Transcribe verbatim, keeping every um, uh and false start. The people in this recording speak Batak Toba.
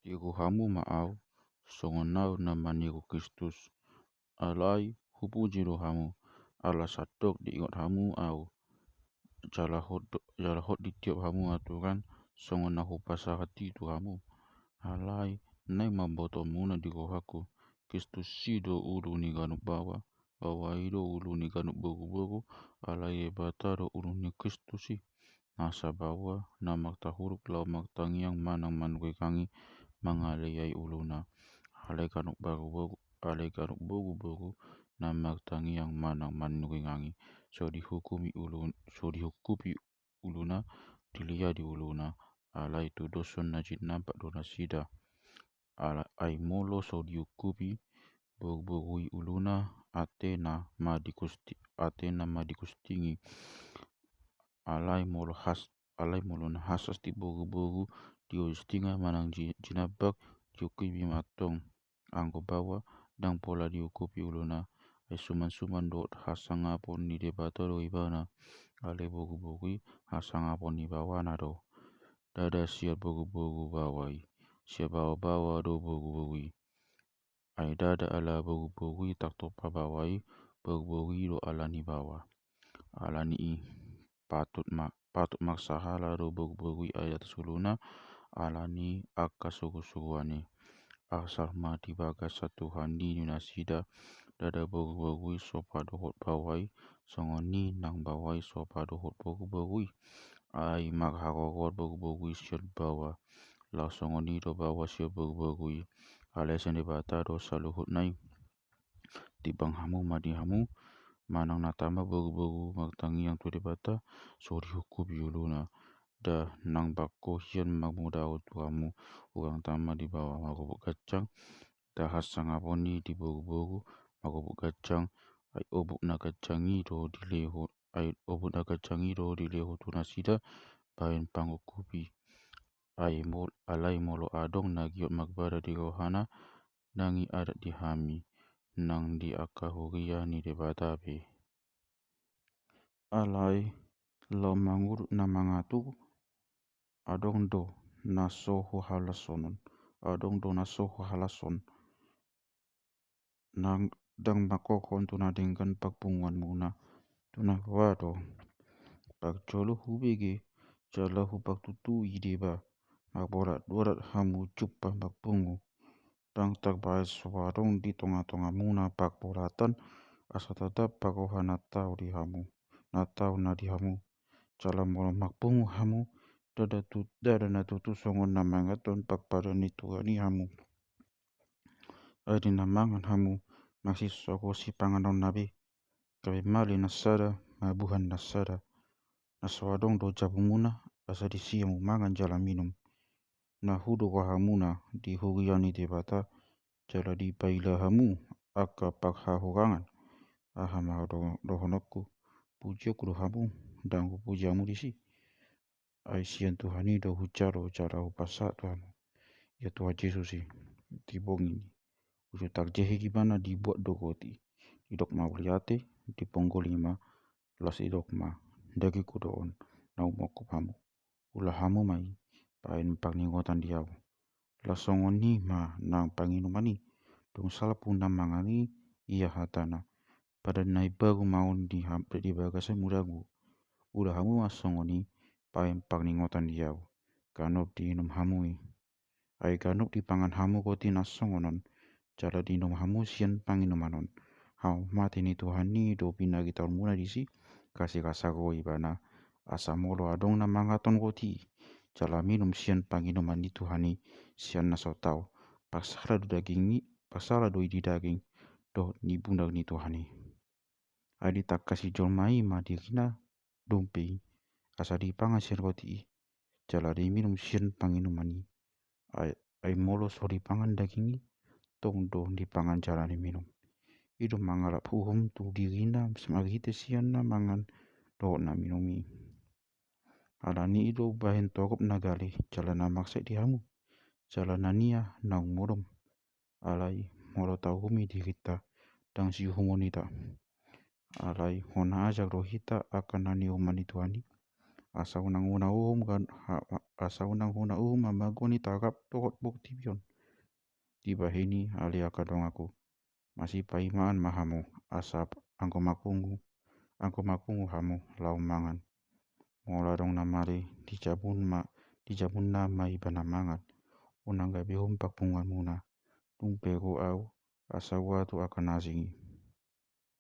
Diego hamu ma au, songon au na maniego Kristus. Alai hupuji do hamu, ala sandok diingot hamu au. Jala hot do, jala hot ditiop hamu aturan, songon na hupasahat i tu hamu. Alai naeng mambotomuna di rohangku, Kristus i do ulu ni ganup baoa, baoa i do ulu ni ganup boruboru, alai Debata do ulu ni Kristus i. Nasa baoa na martahurup laho martangiang manang manuregangi mangaleai uluna. Alai ganup boruboru, alai ganup boruboru na martangiang manang manuregangi, so dihungkupi ulu, so dihungkupi uluna, dilea di uluna. Alai tudoshon na jinampak do nasida. Ala, ai molo so dihungkupi boruboru i uluna, atena ma digusti, atena ma digustingi. Alai molo has, alai molo na hasas di boruboru, diustinga manang ji-, jinampak, dihungkupi ma antong. Anggo baoa, ndang pola dihungkupi uluna, ai sumansuman dohot hasangapon ni Debata do ibana. Alai boruboru i hasangapon ni baoana do. Ndada sian boruboru baoa i, sian baoa-baoa do boruboru i. Ai ndada ala boruboru i tartompa baoa i, boruboru i do ala ni baoa. Alani i patut ma, patut marsahala do boruboru i i atas uluna, alani angka surusuruan i. Asal ma dibagas Tuhan i di nasida, ndada boruboru i so padohot baoa i, songon i nang baoa i so padohot boruboru i. Ai marharoroan boruboru i sian baoa, laos songon i do baoa sian boruboru i. Alai sian Debata do saluhutna i. Timbang hamu ma di hamu, manang na tama boruboru martangiang tu Debata, so dihungkupi uluna. Nda nang bangko hian marmudahon tu hamu, hurang tama di baoa marobuk ganjang. Nda hasangapon i di boruboru marobuk ganjang, ai obuk na ganjang i do dilehon, ai obuk na ganjang i do dilehon tu nasida bahen pangungkupi. Ai mol-, alai molo adong na giot marbada di rohana, nang i adat di hami, nang di angka huria ni Debata pe. Alai laho mangurupi na mangatur, adong do na so huhalasonon, adong do na so huhalashon. Nang ndang mangkorhon tu na denggan parpunguanmuna, tu na roa do. Parjolo hubege, jala hupartutui deba, marboratborat hamu jumpang marpungu. Ndang tarbahen so adong di tongatongamuna parboratan, asa tadapar roha na tau di hamu, na tau na di hamu. Jala molo marpungu hamu, ndada tu-, ndada na tutu songon na manganhon parpadan ni Tuhan i hamu. Ai di na mangan hamu, marsisogo sipanganonna be, gabe male na sada, mabuhan na sada. Na so adong do jabumuna, asa disi hamu mangan jala minum. Na hudohot hamuna di huria ni Debata, jala dipaila hamu angka parhahurangan. Aha ma do-, dohononku, pujionku do hamu, ndang hupuji hamu disi. Ai sian Tuhan i do hujalo jala hupasahat tu hamu. Ia Tuhan Jesus i, di bongi ni uju tarjehe ibana dibuat do roti, didok ma mauliate, diponggoli ma, laos didok ma, dagingku do on, na umongkop hamu. Ula hamu ma i, bahen parningotan di au. Laos songon i ma nang panginuman i, dung salpu na mangan i, ia hatana, padan na imbaru ma on di ham-, di bagasan mudangku. Ula hamu ma songon i, bahen parningotan di au, ganup diinum hamu i. Ai ganup dipangan hamu roti na songon on, jala diinum hamu sian panginuman on. Hamu mate ni Tuhan i do pinaritaonmuna disi, gabe rasa ro ibana. Asa molo adong na manganhon roti i, jala minum sian panginuman ni Tuhan i, sian na so tau, parsala do daging i, parsala do i di daging dohot di bunak ni Tuhan i. Ai ditangkasi jolma i ma dirina, dompe i, asa dipangan sian roti i, jala diminum sian panginuman i. Ai, ai molo so dipangan daging i, tong do dipangan jala diminum. I do mangalap uhum tu dirina marhite sian na mangan dohot na minum i. Alani i do bahen torop na gale, jala na marsek di hamu, jala na nia naung modom. Alai molo tauhumi dirinta, ndang siuhumon hita. Alai hona ajar do hita angka na niuhuman ni Tuhan i, Asa unang hona uhum, asa unang hona uhum amanggu ni tagap dohot portibi on. Dibahen i ale angka donganku, masipaimaan ma hamu, asa anggo mapungu, anggo mapungu hamu laho mangan. Molo adong na male, dijabunna ma ibana mangan. Unang gabe uhum parpunguanmuna. Tung pe ro au, asa ua tu angka na asing i.